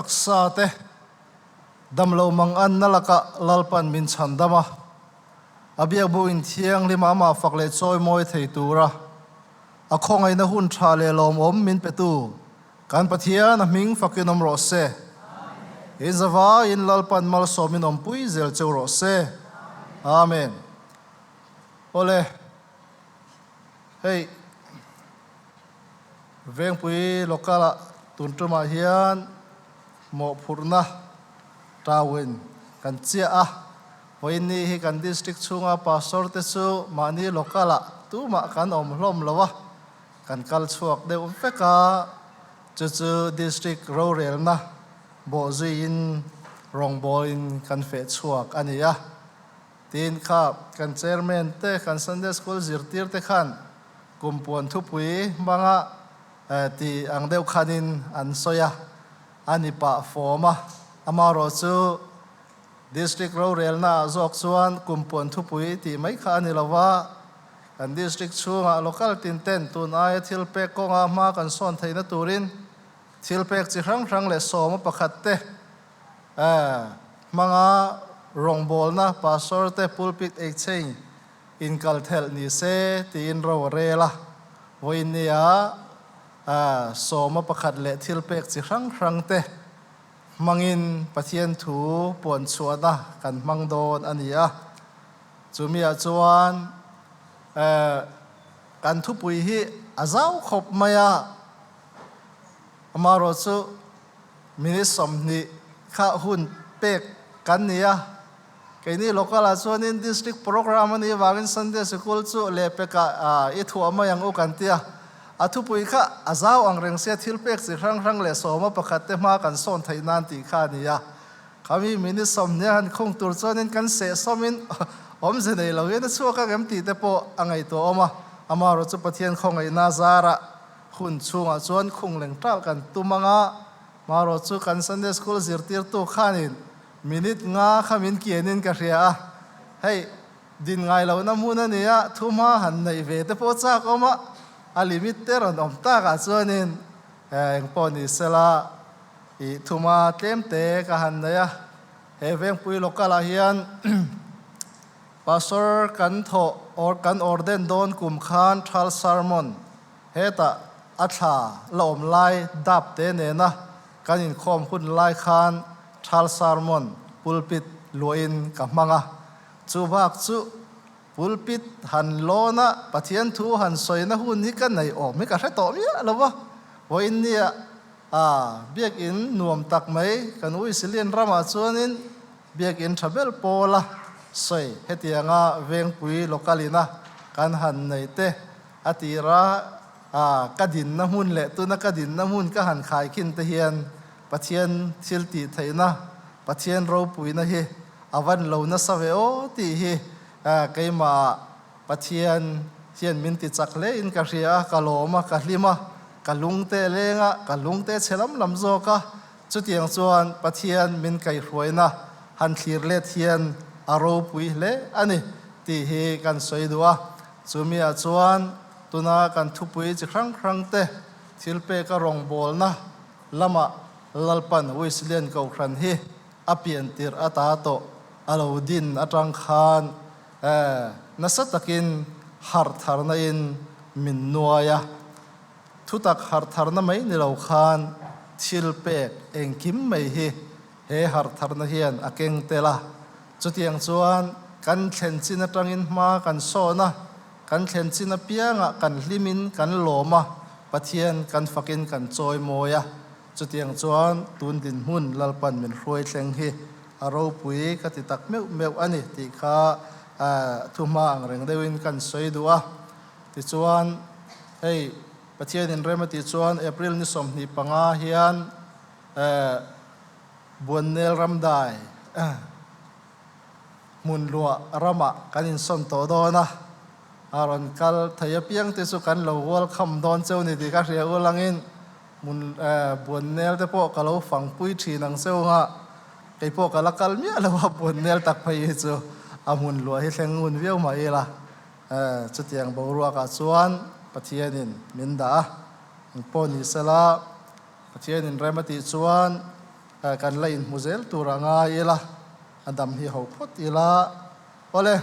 taksa te damlo manganna lakah Lalpan min chhandam a, a biakbu in thianghlim a amah fak leh chawimawi thei tura a khawngaihna hun tha leh lawmawm min petu kan Pathian a hming fakin awm rawh se. In zavaiin Lalpan malsawmin awmpui zel cheu rawh se. Amen. Awle, hei Vengpui local ah tun tumah hian mawhphurhna tauin kan chiah a, vawiinni hi kan district chhunga pastor te chu mahni local ah tumah kan awm hlawm lo a, kan kal chhuak deuh vek a, chu chu district rorelna bawhzuiin rawngbawlin kan feh chhuak a ni a. Tin kha kan chairman te, kan Sunday school zirtir te khan kum puan thupui hmanga ti ang deuh khanin an sawi a, a ni pah fawm a. Amaherawh chu District rorelna ah zawk chuan kum puan thupui tih mai kha a ni lo va, kan District chhungah local tin ten tun aia thil pek kawnga hma kan sawn theihna turin thil pek chi hrang hrang leh sawma pakhat te hmanga rawngbawlna Pastor te pulpit exchange inkal thelh ni se tiin ro a rel a. Vawiin nia sawma pakhat leh thil pek chi hrang hrang te hmangin Pathian thu puan chhuahna kan hmang dawn a ni a. Chumiah chuan kan thupui hi a zau khawp mai a, amaherawhchu Minute 20 kha hun pek kan ni a, keini local ah chuanin district program a nih vangin Sunday sikul chu lehpekah i thuah mai ang u kan ti a, a thupui kha a zau ang reng sia thil pek chi hrang hrang leh sawma pakhat te hma kan sawn theih nan tih kha a ni a, khami minute 20 a han khung tur chuanin kan seh sawmin awmze nei lo hian a chhuak ang em tih te pawh a ngaihtuah awm a, amaherawhchu chu Pathian khawngaihna zarah Hun chhungah chuan khung leng ṭalh kan tum ang a, marawh chu kan Sunday School zirtirtu khanin minute nga kha min kianin ka hria a, hei din ngai lohna hmun a nia, thu hma han neih ve te pawh chak awm a, a limit te rawn awm takah chuanin eng pawh ni sela ih thu hma tlem te ka han nei a, he Vengpui local ah hian Pastor kan thawh or kan orden dawn kum khan Thal Sermon Hetah a thla la awm lai dap te nena kan inkhawm hun lai khan Thal Sermon pulpit luahin ka hmang a. Chu bak chu pulpit han lawn a Pathian thu han sawina hun hi ka nei awm hi ka hre tawh miah lo va. Vawiin nia a biakin nuam tak mai kan Uisilian ramah chuanin biakin tha ber pawla sawi hetianga vengpui local ina kan han nei te A tira ka dinna hmun leh tuna ka dinna hmun ka han khai khin te hian Pathian thil tih theihna, Pathian ropuina hi a van lo nasa ve aw tih hi keimahah Pathian hian min ti chak hle in ka hria a, ka lawm a, ka hlim a, ka lung te leng a, ka lung te chhe lam lam zawk a, chutiang chuan Pathian min kaihhruaina han thlir let hian a ropui hle a ni tih hi kan sawi duh a. Chumiah chuan tuna kan thupui chi hrang hrang te thil peka rawngbawlna lamah Lalpan Wesleyan Kohhran hi a pian tirh ata tawh a lo din atang khan nasa takin harh tharna in min nuai a. Thutak harh tharna mai ni lo khan thil pek engkim mai hi he harh tharna hian a keng tel a. Chutiang chuan kan thlen chin atangin hma kan sawn a, kan thlen chin apiangah kan hlimin kan lawm a, Pathian kan fakin kan chawi mawi a. Chutiang chuan tun dinhmun Lalpan min hruai thleng hi a ropui ka ti tak meuh meuh a ni tih kha thuhma ang reng deuhin kan sawi duh a. Tichuan hei Pathianin rem a tih chuan April ni 25 hian Buannel ramdai hmun luah ramah kan insawn tawh dawn a, a rawn kal thei apiang te chu kan lo welcome dawn cheu ni tih ka hria ulangin hmun Buannel te pawh ka lo fangpui thin ang cheu nga, kei pawh ka la kal miah lo a Buannel tak phei hi chu a hmun luah hi thleng ngun viau mah ila chutiang boruakah chuan Pathianin min dah a, engpawh ni sela Pathianin rem a tih chuan Kan la inhmu zel tur a ngai ila, a dam hi ho phawt ila. Awle,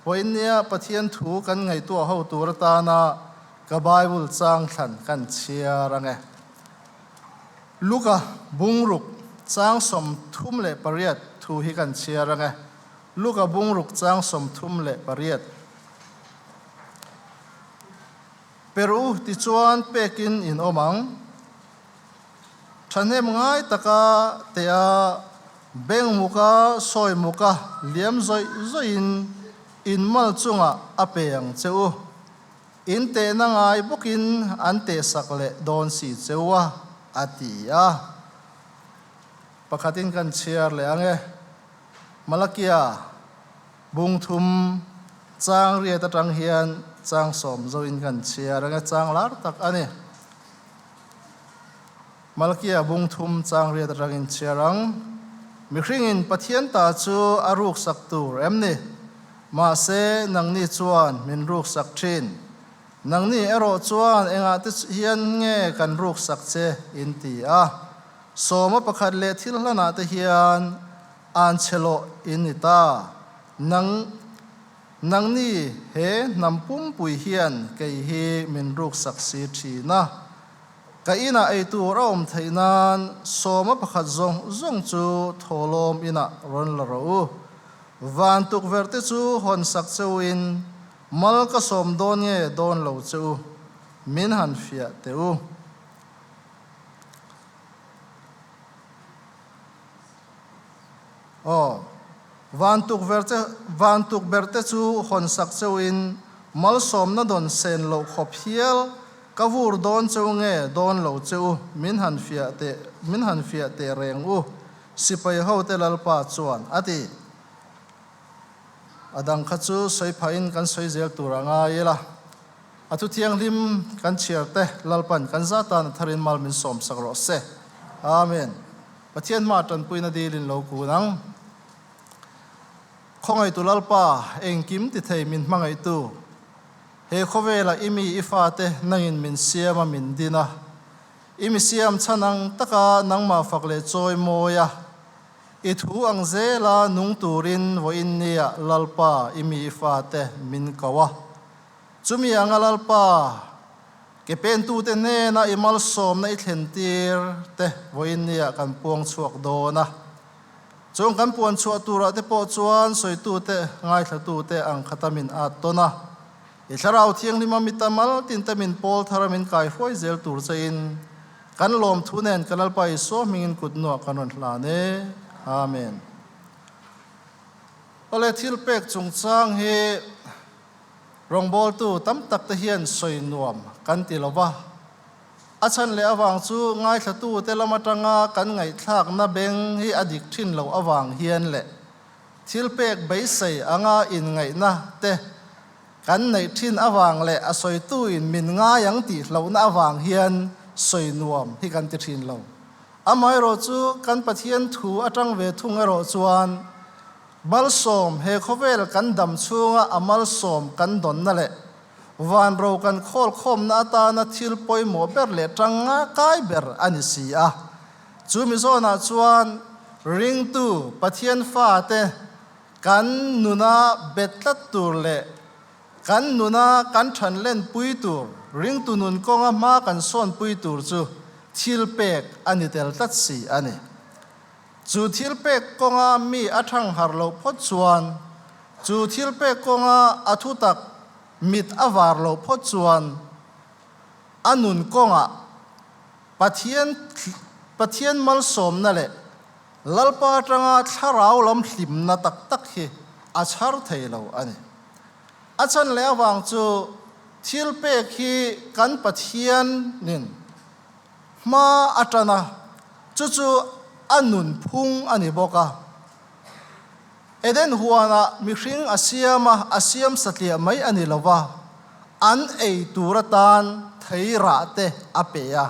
vawiinnia Pathian thu kan ngaihtuah ho tur atana ka Bible chang thlan kan chhiar ang e. Luka bungruk chang 38 thu hi kan chhiar ang e. Luka bungruk chang 38. Peru tichuan pekin in awm ang. Thahnem ngai taka tea beng muka sawi muka liam zawih zawihin in mal chungah a pe ang che u. In tehna ngai bawkin an tehsak leh dawn si che u a, a ti a. Pakhatin kan chhiar leh ang e. Malakia bung thum chang riat atang hian chang sawm zoin kan chhiar ang e, chang lar tak a ni. Malkia bung thum chang riat atangin chhiar ang. Mihringin Pathian ta chu a ruksak tur em ni? Mahse, nangni chuan min ruksak thin. Nangni erawh chuan engah te hian nge kan ruksak che in ti a? Sawma pakhat leh thil hlanah te hian an chhe lawh in ni ta. Nang. Nangni he hnam pumpui hian kei hi min ruksak si thin a, ka inah ei tur a awm theih nan sawma pakhat zawng zawng chu thawhlawm inah rawn la rawh u. Van tukverh te chu hawn sak che u in mal ka sawm dawn nge dawn lo che u, min han fiah teh u. Aw, van tukverh che, van tukberh te chu hawn sak cheuhin malsawmna dawn sen loh khawp hial ka vur dawn cheu nge dawn lo cheu min han fiah teh, min han fiah teh reng u, sipai hote Lalpa chuan a ti. A dang kha chu sawi phahin kan sawi zel tur a ngai ila. A thu thianghlim kan chhiar te Lalpan kan za tan a tharin mal min sawm sak rawh se. Amen. Pathian hma tanpuina dilin lo kun ang. Khawngaihtu Lalpa, engkim ti thei min hmangaihtu, he khawvela i mi i fate nangin min siam a min din a, i mi siam chhan ang taka nangmah fak leh chawi mawi a, i thu ang zela nung turin vawiin nia Lalpa i mi i fate min ko a. Chumi anga Lalpa, Ke pentute hnena i malsawmna i thlentir te vawiin nia kan puang chhuak dawn a. Chung kan puan chhuah turah te pawh chuan sawitute, ngaithlatute ang khata min at tawn a. I Thlarau Thianghlima mi ta mal tinte min pawl thara min kaihruai zel tur chein kan lawmthu nen ka Lalpa Isua hmingin kut nuah kan rawn hlan e. Amen. Awle thilpek chungchang hi Rawngbawltu tam tak te hian sawi nuam kan ti lo va, a chhan leh avang chu ngaithlatute lam atanga kan ngaihthlakna beng hi a dik thin loh avang hian leh thil pek beisei anga inngaihna te kan neih thin avang leh a sawituin min ngai ang tih hlauhna avang hian sawi nuam hi kan ti thin lo. Amaherawh chu kan Pathian thu atang ve thung erawh chuan Malsawm, he khawvel kan dam chhunga a malsawm kan dawnna leh vanro kan khawlkhawmna atana thil pawimawh ber leh tanga kai ber a ni si a. Chu mi zawnah chuan ringtu Pathian fate kan nuna bet tlat tur leh kan nuna kan thanlenpui tur, ringtu nun kawnga hma kan sawnpui tur chu thil pek a ni tel tlat si a ni. Chu thil pek kawnga mi a thang har loh phawt chuan, chu thil pek kawnga a thutak mit a var loh phawt chuan, a nun kawngah Pathian Pathian malsawmna leh Lalpa atanga thlarau lam hlimna tak tak hi a chhar thei lo a ni. A chhan leh avang chu thil pek hi kan Pathianin Hma a tan a, chu chu a nunphung a ni bawk a. Eden huanah mihring a siam a, a siam satliah mai a ni lo va, an ei tur atan thei rah te a pe a.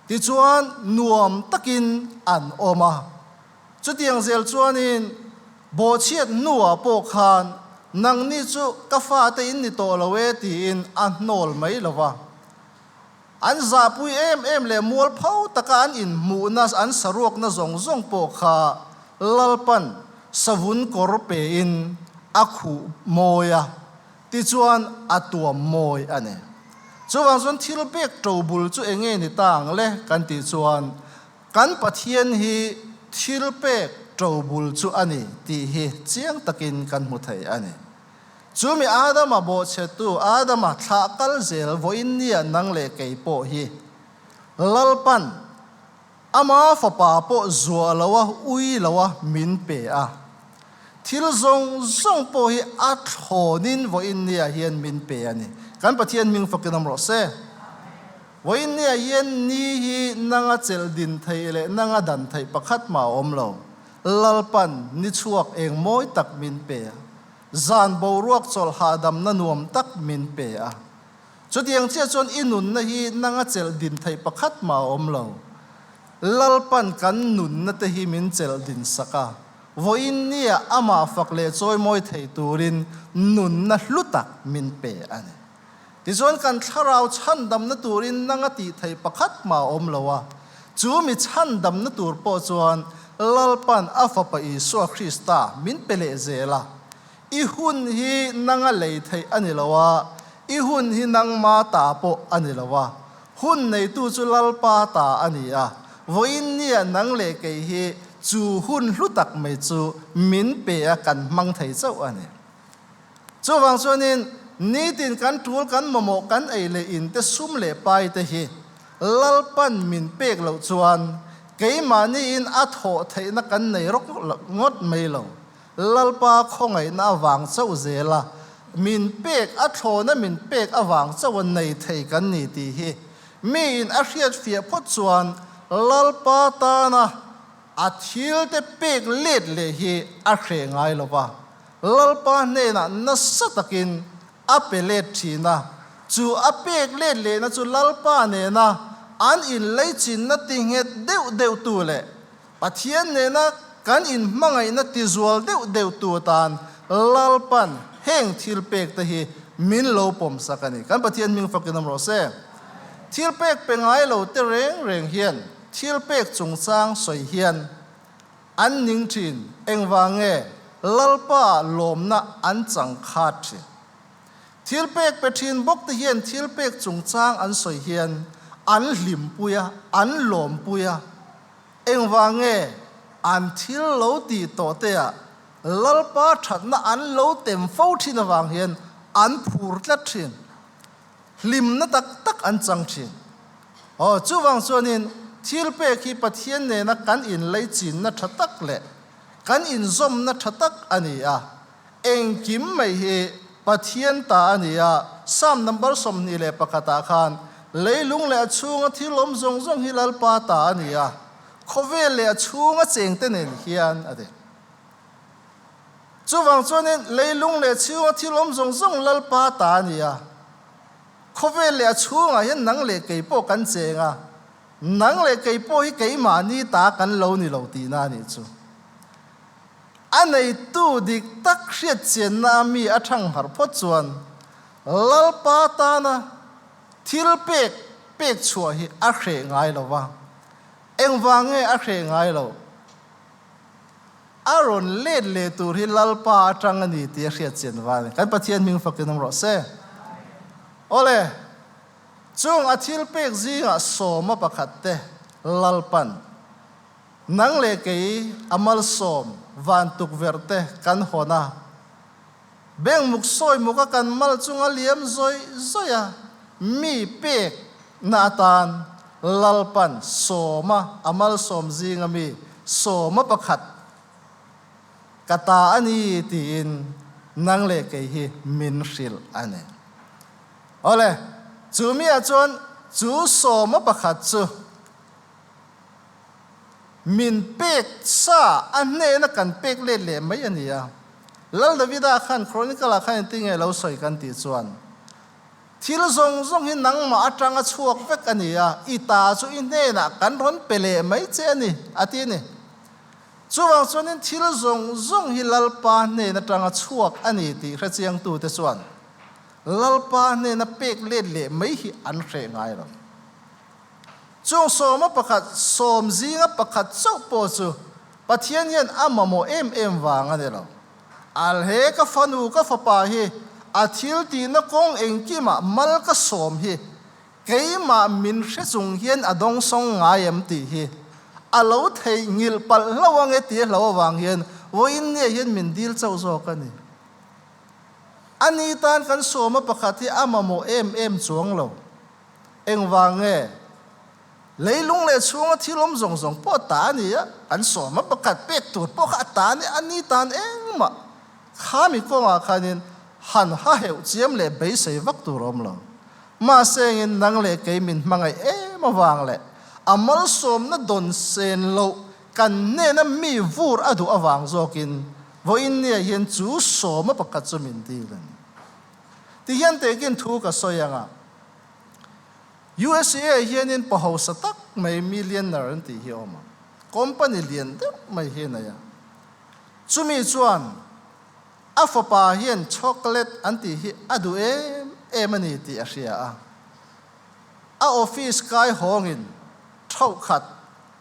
Tichuan nuam takin an awm a. Chutiang zel chuanin bawhchhiat hnuah pawh khan nangni chu ka fate in ni tawh lo e tiin a hnawl mai lo va. An zahpui em em leh mualpho taka an inhmuhna, an saruakna zawng zawng pawh kha Lalpan savun kawr pein a khuh mawi a, tichuan a tuam mawi a ni. Chuvang chuan thil pek to bul chu eng nge ni ta ang le kan tih chuan kan Pathian hi thil pek to bul chu a ni tih hi chiang takin kan hmu thei a ni. Chumi Adama bawhchhetu Adama thlah kal zel vawiin nia nang leh kei pawh hi Lalpan Ama fapa pawh zuah lo a, ui lo a min pe a. Thil zawng zawng pawh hi a thlawnin vawiin nia hian min pe a ni. Kan Pathian hming fakin awm rawh se. Vawiin nia hian ni hi nanga chelh din theih leh nanga dan theih pakhat mah a awm lo. Lalpan ni chhuak eng mawi tak min pe a. Zan boruak chawlh hahdamna nuam tak min pe a. Chutiang chiah chuan i nunna hi nanga chelh din theih pakhat mah a awm lo. Lalpan kan nunna te hi min chelh din sak a, vawiin nia amah fak leh chawimawi thei turin nunna hlu tak min pe a ni. Tichuan kan thlarau chhandamna turin nanga tih theih pakhat mah a awm lo a, chu mi chhandamna tur pawh chuan Lalpan a Fapa Isua Krista min pe leh zel a. I hun hi nanga lei theih a ni lo a, i hun hi nangma ta pawh a ni lo a. Hun neitu chu Lalpa ta a ni a, vawiin nia nang leh kei hi chu hun hlu tak mai chu min pe a kan hmang thei chauh a ni. Chuvang chuanin nitin kan tul kan mamawh kan ei leh in te sum leh pai te hi Lalpan min pek loh chuan keimahniin a thawh theihna kan nei rawk ngawt mai lo. Lalpa khawngaihna avang chauh zela min pek, a thlawna min pek avang chauha nei thei kan ni tih hi miin a hriat fiah phawt chuan Lalpa tana a thilte pek let leh hi a hreh ngai lo va. Lalpa hnenah nasa takin a pe let thin a, chu a pek let lehna chu Lalpa nena an inleichinna tinghet deuh deuhtu leh Pathian nena kan inhmangaihna tizual deuh deuh tu atan Lalpan heng thil pek te hi min lo pawm sak a ni. Kan Pathian hming fakin awm rawh se. Thil pek pe ngai lo te reng reng hian thil pek chungchang sawi hian an ning thin. Engvang nge Lalpa lawmna an chang khat thin? Thil pek pe thin bawk te hian thil pek chungchang an sawi hian an hlimpui a, an lawmpui a. Engvang nge an thil lo tih tawh te ah Lalpa thatna an lo tem fo thin avang hian an phur tlat thin, hlimna tak tak an chang thin. Aw, chuvang chuanin thil pek hi Pathian nena kan inleichinna tha tak leh kan inzawmna tha tak a ni a, Engkim mai hi Pathian ta a ni a, Psalm number 21 ah khan, Leilung leh a chhunga thil awm zawng zawng hi Lalpa ta a ni a, khawvel leh a chhunga chengte nen hian a ti. Chuvang chuanin leilung leh a chhunga thil awm zawng zawng Lalpa ta a ni a, khawvel leh a chhungah hian nang leh kei pawh kan cheng a, nang leh kei pawh hi keimahni ta kan lo ni lo tihna a nih chu. A neitu dik tak hriatchianna a mi a thangharh phawt chuan Lalpa tana thil pek pek chhuah hi a hreh ngai lo va. Engvang nge a hreh ngai loh? A rawn let leh tur hi Lalpa atang a ni tih a hriatchian va a ni. Kan Pathian hming fakin awm rawh se. Awle, chung a thil pek zingah sawma pakhat te Lalpan Nang leh kei a malsawm van tukverh te kan hawn a, beng muk sawi muk a kan mal chunga liam zawih zawih a, mi pek na atan Lalpan sawma a malsawm zinga mi sawma pakhat ka ta a ni tiin nang leh kei hi min hrilh a ni. Awle, chu mi ah chuan chu sawma pakhat chu Min pek sa a hnena kan pek let leh mai a ni a. Lal Davida khan Chronicle ah khan engtin nge lo sawi kan tih chuan, Thil zawng zawng hi nangmah atanga chhuak vek a ni a, i ta chu i hnenah kan rawn pe leh mai che a ni, a ti a ni. Chuvang chuanin thil zawng zawng hi Lalpa hnen atanga chhuak a ni tih hrechiangtute chuan Lalpa hnena pek let leh mai hi an hreh ngai lo. Chung sawma pakhat, sawm zinga pakhat chauh pawh chu Pathian hian a mamawh em em vang a ni lo. Al he ka fanu ka fapa hi a thil tihna kawng engkimah mal ka sawm hi keimah min hre chung hian a dawngsawng ngai em tih hi a lo theihnghilh palh hlauh ange tih a hlo avang hian vawiin nia hian min dil chauh zawk a ni. Ani tan kan sawma pakhat hi a mamawh em em chuang lo. Engvang nge? Leilung leh chhunga thil awm zawng zawng pawh a ta a ni a, kan sawm a, pakhat pek tur pawh kha a ta a ni, a ni tan engmah khami kawngah khanin han ha heuh chiam leh beisei vak tur a awm lo. Mahse engin nang leh kei min hmangaih em avang leh a malsawmna dawn sen loh kan hnena mi vur a duh avang zawkin vawiin nia hian chu sawma pakhat chu min dil a ni. Tihian tekin thu ka sawi ang a. USA hianin pa hausa tak mai millionaire an tih hi a awm a, company lian deuh mai hi a nei a. Chumi chuan a fapa hian chocolate an tih hi a duh em em a ni tih a hria a. A office kai hawngin thauhkhat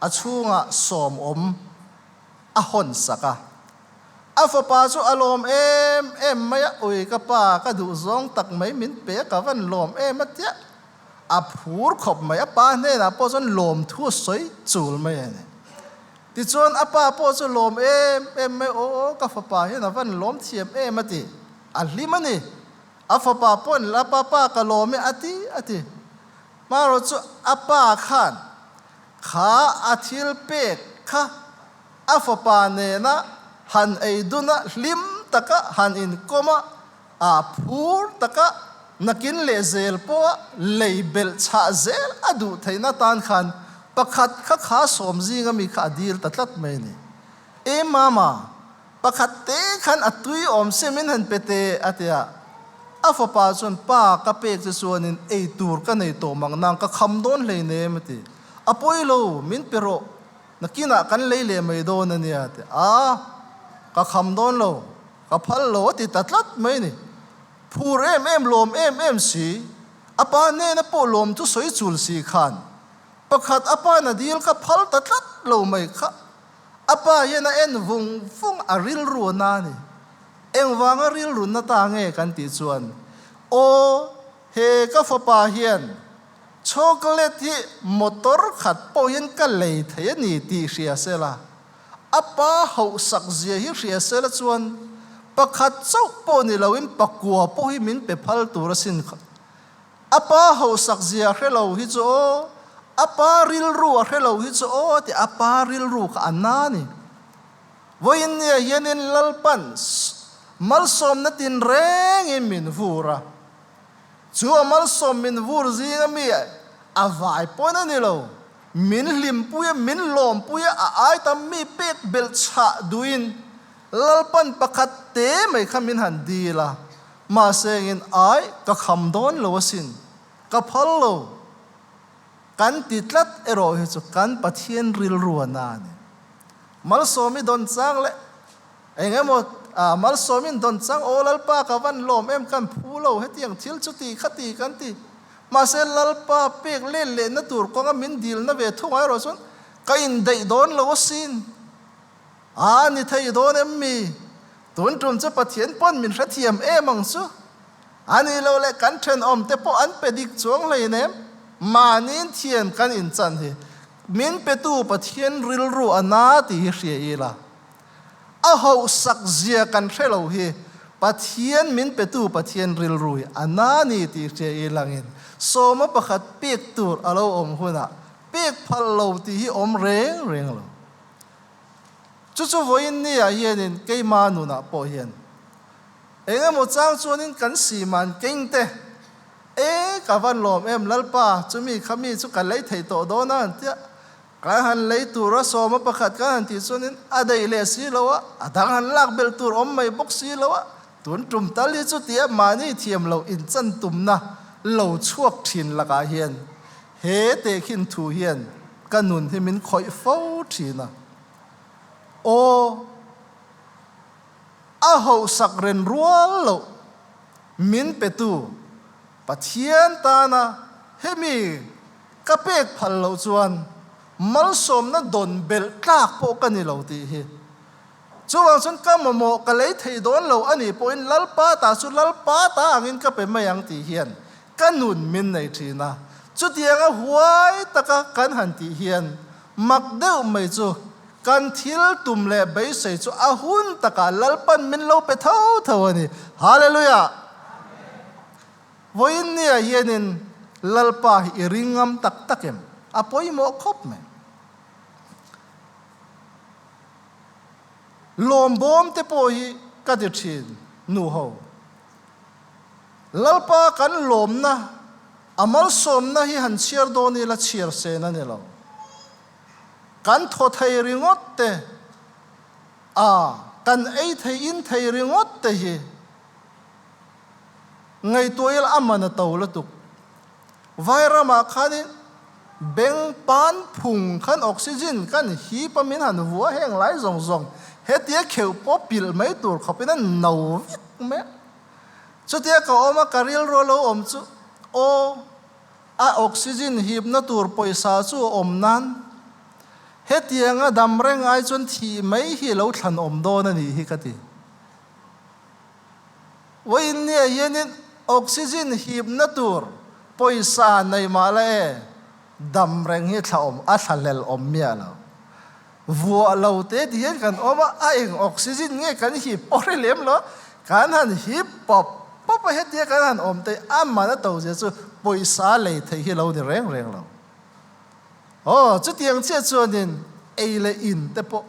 a chhungah sawmawm a hawn sak a. A fapa chu a lawm em em mai a, Ui ka pa, ka duh zawng tak mai min pe a, ka van lawm em a tia. A phur khawp mai, a pa hnenah pawh chuan lawm thu a sawi chul mai a ni. Tichuan a pa pawh chu lawm em em mai, Aw ka fapa hian a van lawm thiam em a ti, a hlim a ni. A fapa pawhin la pa pa ka lawm e a ti a ti. Hmarawh chu a pa khan kha a thil pek kha A fapa nena han ei dun a, hlim taka han inkawm a, a phur taka nakin leh zel pawha lei belh chhah zel a duh theihna tan khan pakhat kha kha sawm zinga mi kha a dil ta tlat mai a ni. E mama, pakhat te khan a tui awm se min han pe teh a ti a. A fapa chuan pa ka pek che chuanin ei tur ka nei tawh mang nang ka kham dawn hleinem a ti. A pawi lo, min pe rawh. Nakinah kan lei leh mai dawn a nia ti a, ka kham dawn lo, ka phal lo a ti ta tlat mai ni. Phur em em, lawm em em si, a pa hnena pawh lawm chu sawi chul si khan pakhat a pa na dil kha phal ta tlat lo mai kha a pa hian a en vung vung a rilru a na ni. Engvanga rilru na ta nge kan tih chuan aw he ka fapa hian Chocolate hi motor khat pawhin ka lei thei a ni tih hria sela, a pa hauhsak zia hi hria sela chuan pakhat chauh pawh ni loin pakua pawh hi min pe phal tur asin. A pa hauhsak zia hre lo hi chu aw, a pa rilru a hre lo hi chu aw tih a pa rilru kha a na a ni. Vawiin nia hianin Lalpan malsawmna tinrengin min vur a. Chu a malsawm min vur zinga mi a vai pawn a ni lo. Min hlimpui a, min lawmpui a, a ai tam mi pek belh chhah duhin Lalpan pakhat te mai kha min han dil a, mahse engin ai ka kham dawn lo asin, ka phal lo kan ti tlat erawh hi chu kan Pathian rilru a na a ni. Malsawmi dawn chang leh Eng emaw ah malsawmin dawn chang aw Lalpa ka van lawm em kan phu lo hetiang thil chu ti kha ti kan ti. Mahse Lalpa pek let lehna tur kawnga min dilna ve thungah erawh chuan ka indaih dawn lo asin. A ni thei dawn em mi? Tun tum chu Pathian pawn min hrethiam em ang chu. A nih loh leh kan thenawmte pawh an pe dik chuang hleinem. Mahniin thian kan inchan hi min petu Pathian rilru a na tih hi hria ila. A hauhsak zia kan hre lo hi Pathian min petu Pathian rilru hi a na ni tih hria i langin sawma pakhat pek tur a lo awm hunah pek phal lo tih hi awm reng reng lo. Chu chu vawiin ni ah hianin keima nunah pawh hian eng emaw chang chuanin kan siman kengte e ka van lawm em Lalpa chumi khami chu ka lei thei tawh dawn a an tia Kan han lei tur a sawma pakhat kan han tih chuanin a daih leh si lo a, a dang han lak belh tur awm mai bawk si lo a, tun tum tal hi chu tia mahni thiam loh inchan tumna lo chhuak thin lakah hian he tehkhin thu hian ka nun hi min khawih fo thin a. Aw, a hauhsak ren rual loh min petu Pathian tana hemi. Ka pek phal loh chuan malsawmna dawn belh tlak pawh ka ni lo tih hi. Chuvang chuan ka mamawh ka lei thei dawn lo a nih pawhin Lalpa ta chu Lalpa ta angin ka pe mai ang tih hian ka nun min nei thin a. Chutianga huai taka kan han tih hian mak deuh mai chu kan thil tum leh beisei chu a hun takah Lalpan min lo pe tho tho a ni. Hallelujah! Vawiin nia hianin Lalpa hi i ring ngam tak tak em? A pawimawh khawp mai. Lawmbawm te pawh hi ka ti thin, nu ho. Lalpa kan lawmna, a malsawmna hi han chhiar dawn ila chhiar sen a ni lo. Kan thaw thei ringawt te, a kan ei thei in thei ringawt te hi ngaihtuah ila a man a to lutuk. Vairamah khanin beng pan phung khan oxygen kan hip a min han vua heng lai zawng zawng hetia kheuh pawh pilh mai tur khawpin a no vek mai a. Chutia ka awm a ka rilru a lo awm chu aw a oxygen hipna tur pawisa chu a awm nan hetianga dam reng ai chuan thih mai hi lo thlan awm dawn a nih hi ka ti. Vawiinnia hianin oxygen hipna tur pawisa nei mah la e, dam reng hi thla awm a thlahlel awm miah lo. Vuah lo te ti hian kan awm a, a eng oxygen nge kan hip pawh hre lem lo, kan han hip pawp pawp a hetia kan han awm te a man a to zia chu pawisa lei theih hi lo ni reng reng lo. Aw, chutiang chiah chuanin ei leh in te pawh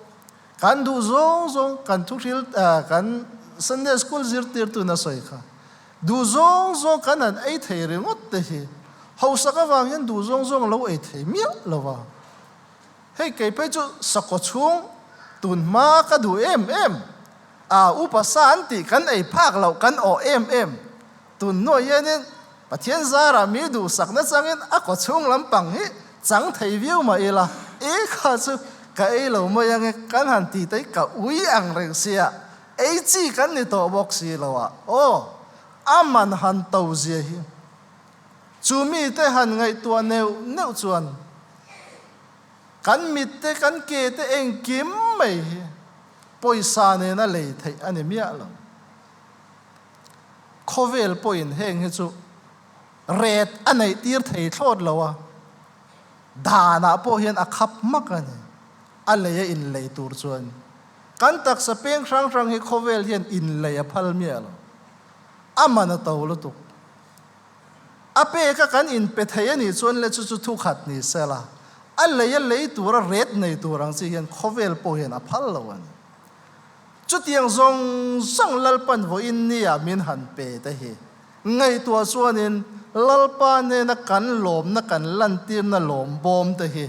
Kan duh zawng zawng kan thuhril kan Sunday School zirtirtu na sawi kha duh zawng zawng kan han ei thei ringawt te hi hausak avang hian duh zawng zawng lo ei thei miah lo va. Hei kei phei chu sakaw chhung tun hma ka duh em em a upa sa an tih kan ei phak loh kan awh em em Tun hnuai hianin Pathian zarah mi duhsakna changin a kaw chhung lampang hi chang thei viau mah ila, e kha chu ka ei lo mai ange kan han ti te hi ka ui ang reng sia, ei chi kan ni tawh bawk si lo a, aw a man han to zia hi chu mite han ngaihtuah neuh neuh chuan kan mit te kan ke te engkim mai hi pawisa nena lei theih a ni miah lo. Khawvel pawhin heng hi chu ret a neih tir thei thlawt lo a, danah pawh hian a khap hmak a ni. A lei a inlei tur chuan kan taksa peng hrang hrang hi khawvel hian inlei a phal miah lo. A man a to lutuk. A peka kan inpe thei a nih chuan le chu chu thukhat ni sela, a lei a lei tura ret nei tur ang chi hian khawvel pawh hian a phal lo a ni. Chutiang zawng zawng Lalpan vawiin nia min han pe te hi ngaihtuah chuanin Lalpa nena kan lawmna kan lantirna lawmbawm te hi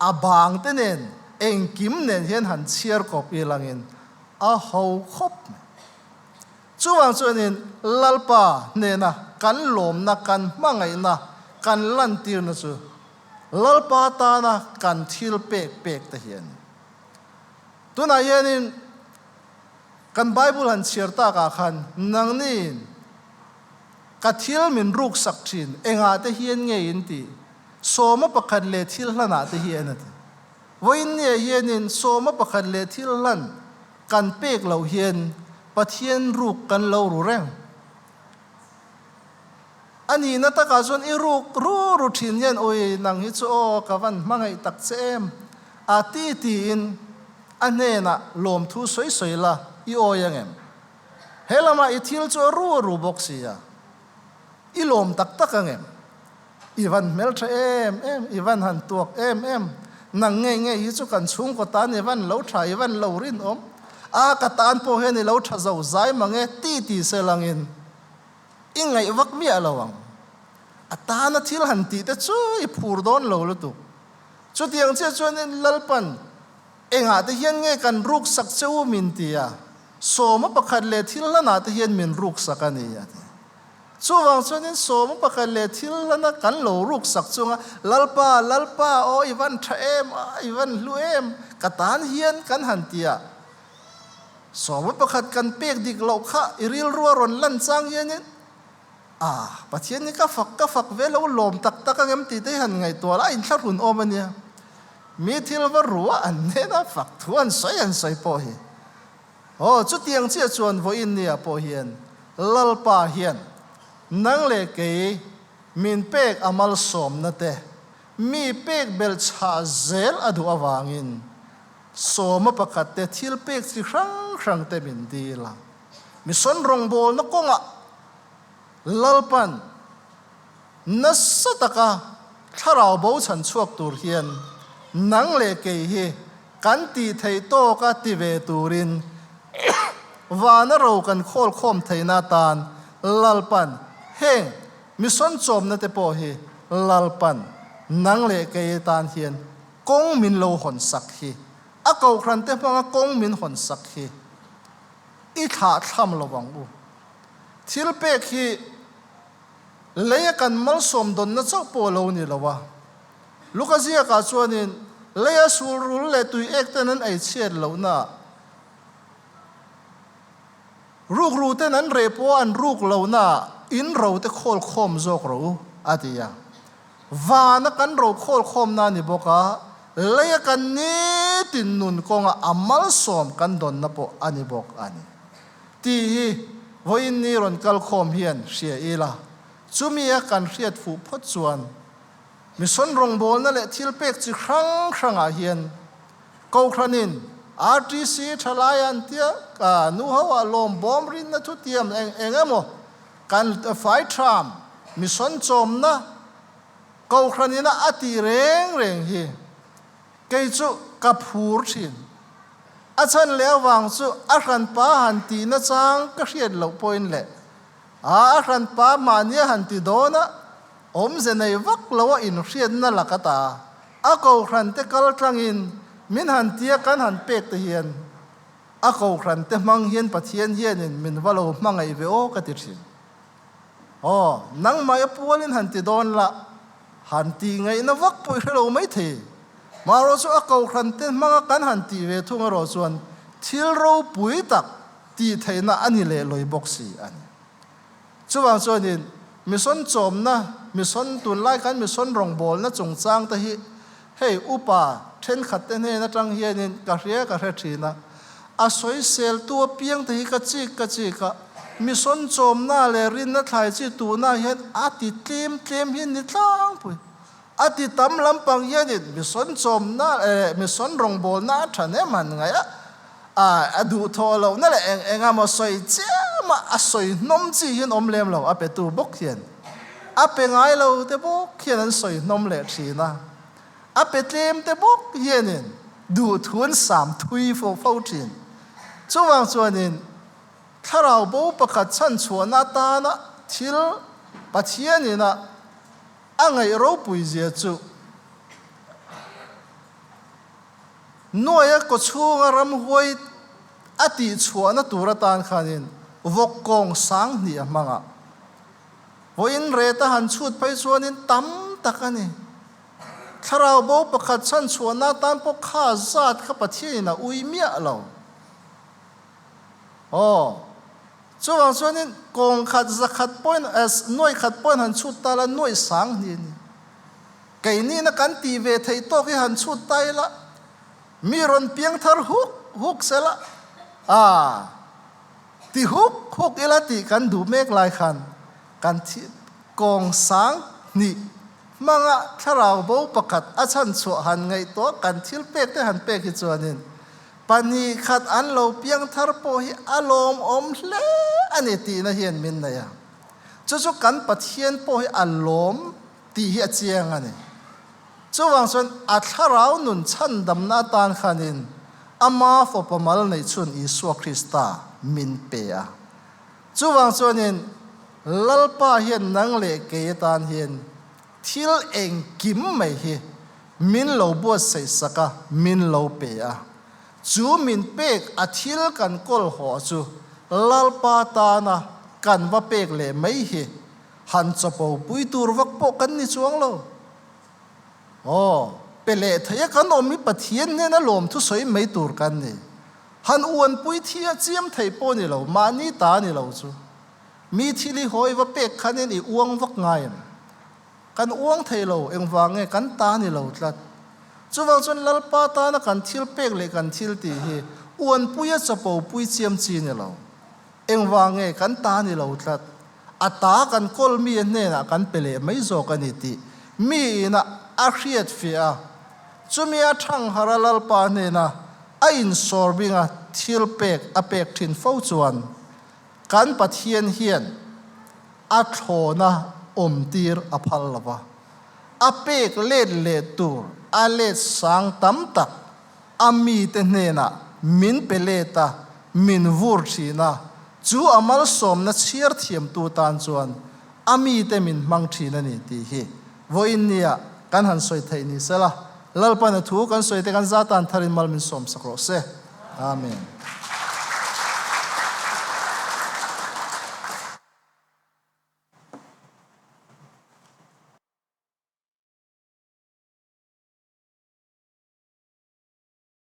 a bang te nen engkim nen hian han chhiar kawp ilangin a ho khawp mai. Chuvang chuanin Lalpa nena kan lawmna kan hmangaihna kan lantirna chu Lalpa tana kan thil pek pek te hi a ni. Tunah hianin kan Bible han chhiar takah khan nangniin ka thil min ruksak thin engah te hian nge in tih? Sawma pakhat leh thil hlanah te hian a ti. Vawiin nia hianin sawma pakhat leh thil hlan kan pek loh hian Pathian ruk kan lo ru reng. A nihna takah chuan i ruk ru ru thin hian ui nang hi chu aw ka van hmangaih tak che em a ti tiin a hnenah lawmthu sawi sawi la i awi ang em? He lamah i thil chu a ru a ru bawk si a, i lawm tak tak ang em? I van hmeltha em em, i van han tuak em em, nang ngei ngei hi chu kan chhungkaw tan i van lo tha, i van lo rinawm a, ka tan pawh hian i lo tha zo zai mang e ti ti selangin I ngaih vak miah lo ang. A tana thil han tih te chu i phur dawn lo lutuk. Chutiang chiah chuanin Lalpan engah te hian nge kan ruksak che u min ti a, sawma pakhat leh thil hlanah te hian min ruksak a ni a ti. Chuvang chuanin sawma pakhat leh thil hlana kan lo ruksak chunga Lalpa, Lalpa, aw i van tha em a, i van hlu em, ka tan hian kan han ti a, Sawma pakhat kan pek dik loh kha i rilru a rawn lan chang hianin Ah, Pathian hi ka fak ka fak ve lo lawm tak tak ang em tih te hi han ngaihtuah la, a inthlahrun awm a nia. Mi thil va ruah an hnena fak thu an sawi an sawi pawh hi. Aw, chutiang chiah chuan vawiin nia pawh hian Lalpa hian nang leh kei min pek a malsawmna te mi pek belh chhah zel a duh avangin sawma pakhat te thil pek chi hrang hrang te min dil a. Mission rawngbawlna kawngah Lalpan nasa taka thlarau bo chhan chhuak tur hian nang leh kei hi kan tih theih tawka ti ve turin vana ro kan khawl khawm theihna atan Lalpan heng mission chawmna te pawh hi Lalpan nang leh kei atan hian kawng min lo hawn sak hi, a kohhran te hmanga kawng min hawn sak hi i thlah thlam lo ang u. Thil pek hi leia kan malsawm dawnna chauh pawh a lo ni lo a. Luka ziakah chuanin leia sulrul leh tui ek ten an ei chhiat lohna, rukru ten an reh pawh an ruk lohna in ro te khawl khawm zawk rawh u, a ti a. Vana kan ro khawl khawmna a ni bawk a, leia kan nitin nun kawnga a malsawm kan dawnna pawh a ni bawk a ni. Tih hi vawiin ni rawn kal khawm hian hria ila, chumi a kan hriat fuh phawt chuan mission rawngbawlna leh thil pek chi hrang hrangah hian Kohhranin RTC thalai an tia ka nu ho ah lawm bawm rinna thu tiam eng eng emaw kan fai tham mission chawmna Kohhranin a a tih reng reng hi kei chu ka phur thin. A chhan leh avang chu a hranpa han tih nachang ka hriat loh pawhin leh a a hranpa mahnia han ti dawn a, awmze nei vak lo a inhriatna lak ata a kohhran te kal tlangin min han tia kan han pek te hian a kohhran te hmang hian Pathian hianin min va lo hmangaih ve aw ka ti thin. Aw, nangmah i pualin han ti dawn la, han tih ngaihna vak pawh i hre lo maithei. Marawh chu a kohhran te hmanga kan han tih ve thung erawh chuan thil ropui tak tih theihna a ni leh lawi bawk si a ni. Chuvang chuanin mission chawmna, mission tunlai khan mission rawngbawlna chungchang te hi hei upa thenkhat te hnen atang hianin ka hria ka hre thin a, A sawiseltu apiang te hi ka chik ka chik a, mission chawmna leh rinna thlai chi tuhna hian a ti tlem tlem hi ni tlangpui. A ti tam lampang hianin mission chawmna leh mission rawngbawlna a thahnem han ngaih a, a duhthawh lohna leh eng eng emaw sawi chiam a, a sawi hnawm chi hian awm lem lo, a petu bawk hian a pe ngai lo te bawk hian an sawi hnawm leh thin a. A pe tlem te bawk hianin duhthun sam thui fo fo thin. Chuvang chuanin thlarau bo pakhat chhanchhuahna atana thil Pathianin a a ngaih ropui zia chu Nuaia kawchhunga ramhuai a tihchhuahna tur atan khanin vawk kawng sanghnih a hmang a. Vawiin reta han chhut phei chuanin tam tak a ni. Thlarau bo pakhat chhan chhuahna atan pawh kha zat kha Pathianin a ui miah lo. Aw, chuvang chuanin kawng khat zakhat pawhin eh nuaih khat pawhin han chhut ta la nuaih sang hni a ni. Keinihna kan tih ve theih tawk hi han chhut ta ila, mi rawn piang thar huk huk sela, ah, ti huk huk ila tih kan duh mek lai khan kan thi kawng sang hnih hmanga thlarau bo pakhat a chhan chhuah han ngaihtuah kan thil pek te han pek hi chuanin pahnih khat an lo piang thar pawh hi a lawmawm hle a ni tihna hian min nei a. Chu chu kan Pathian pawh hi a lawm tih hi a chiang a ni. Chuvang chuan a thlarau nun chhandamna atan khanin ama fapa mal neih chhun Isua Krista min pe a. Chuvang chuanin Lalpa hian nang leh kei atan hian thil engkim mai hi min lo buatsaih sak a, min lo pe a. Chu min pek a thil kan kawl haw chu Lalpa tana kan va pek leh mai hi han chapo pui tur vak pawh kan ni chuang lo. Aw, pe leh thei a kan awm hi Pathian hnena lawmthu sawi mai tur kan ni. Han uanpui thi a chiam thei pawh ni lo, mahni ta ni lo chu. Mi thil i hawi va pek khanin i uang vak ngai em? Kan uang thei lo, engvang nge kan ta ni lo tlat. Chuvang chuan Lalpa tana kan thil pek leh kan thil tih hi uanpuia chapo pui chiam chi ni lo. Engvang nge kan ta ni lo tlat. A ta kan kawl mi a hnenah kan pe leh mai zawk a ni tih mi ina a hriat fiah a. Chumi a thangharh a Lalpa hnena a insawr binga thil pek a pek thin fo chuan kan Pathian hian a thlawna awmtir a phal lo va, a pek let leh tur a let sang tam tak a mite hnenah min pe let a, min vur thin a, chu a malsawmna chhiar thiamtu tan chuan a mite min hmang thin a ni tih hi vawiin nia kan han sawi theih ni sela, Lalpan a thu kan sawi te kan zatan tharin mal min sawmsak rawh se. Amen.